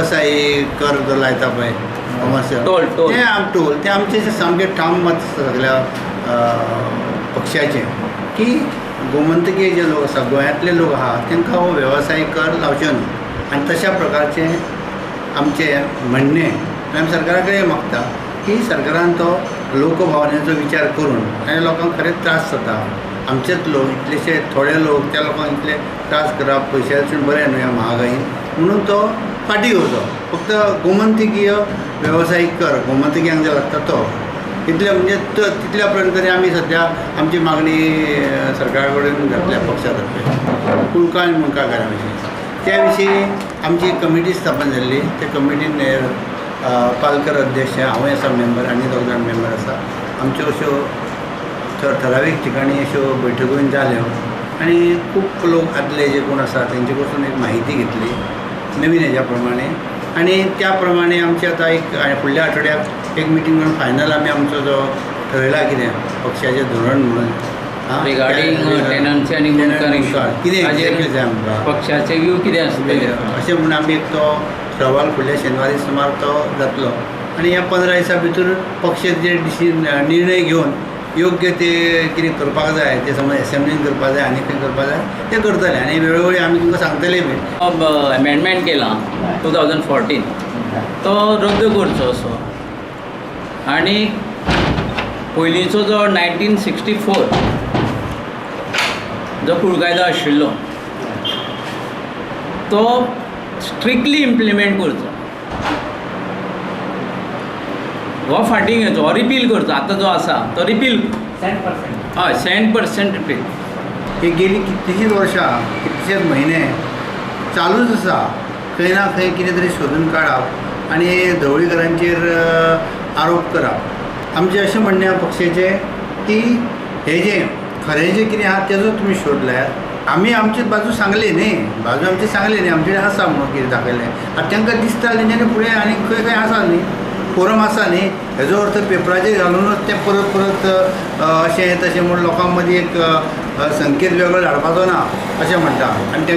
वेवसायीक कर जो लायता पळय कमर्शियल टोल टोल तें टोल तें आमचें सामकें ठाम मत सगल्या पक्षाचें की गोमंतकीय जे लोक आसा, गोंयांतले लोक आहा तांकां हो वेवसायीक कर लावचो न्हू. आनी तशा प्रकारचें आमचें म्हणणें आनी आमी सरकारा कडेन मागता की सरकारान तो लोकभावनेचो विचार करून, आनी लोकांक खरेंच त्रास जाता, आमचेच लोक इतलेशे थोडे लोक त्या लोकांक इतले त्रास करप पयशासून बरें न्हू ह्या महागाईन, म्हणून तो फाटीं घेवचो. फक्त गोमंतकीय वेवसायीक कर गोमंतकीयांक जे लागता तो इतले म्हणजे तितल्या पर्यंत तरी आमी सद्या आमची मागणी सरकारा कडेन घातल्या पक्षा तर्फे. कुळकार आनी मुंडकार विशीं त्या विशीं आमची कमिटी स्थापन जाल्ली. त्या कमिटीन पालकर अध्यक्ष, हांवूय आसा मेंबर आनी दोग जाण मेंबर आसा. आमच्यो अश्यो ठरावीक ठिकाणी अश्यो बैठको जाल्यो आनी खूब लोक आदले जे कोण आसा तेंचे कडसून एक म्हायती घेतली नवीन हेज्या प्रमाणे, आनी त्या प्रमाणे आमची आतां एक फुडल्या आठवड्याक एक मिटींग करून फायनल आमी आमचो जो ठरयला कितें पक्षाचें धोरण म्हणून रिगार्डींग टेनन्सी आनी मुंडकार कितें एक्झॅक्टली जाय आमकां, पक्षाचे व्यू कितें आसतले अशें म्हणून आमी एक तो सवाल फुडल्या शेनवारी सुमार तो जातलो. आनी ह्या 15 दिसां भितर पक्ष जे डिसिजन निर्णय घेवन योग्य ते कितें करपाक जाय ते समज एसेंब्लीन करपाक जाय आनी खंय करपाक जाय तें करतले आनी वेळोवेळी आमी तुमकां सांगतले बी. अमेंडमेंट केला 2014 तो रद्द करचो असो, आनी पयलींचो जो 1964 जो कुळ कायदो आशिल्लो तो स्ट्रिक्टली इम्प्लिमेंट करचो, हो फाटीं घेवचो, हो रिपील करचो. आतां जो आसा तो रिपील 100%, हय 100% रिपील. ही गेली कितलींशींच वर्सां कितलेशेच म्हयने चालूच आसा, खंय ना खंय कितें तरी सोदून काडप आनी ढवळीकरांचेर आरोप करप. आमचें अशें म्हणणें आसा पक्षाचें की हें जें खरें जें कितें आहा तेजो तुमी शोध लायात. आमी आमची बाजू सांगली न्ही, बाजू आमची सांगली न्ही, आमचे कडेन आसा म्हणून कितें दाखयलें. आतां तांकां दिसता तेंच्यांनी फुडें आनी खंय खंय आसा न्ही फोरम आसा न्ही, हेजो अर्थ पेपराचेर घालुनूच तें परत परत अशें तशें म्हूण लोकां मदीं एक संकेत वेगळो धाडपाचो ना अशें म्हणटा. आनी तांकां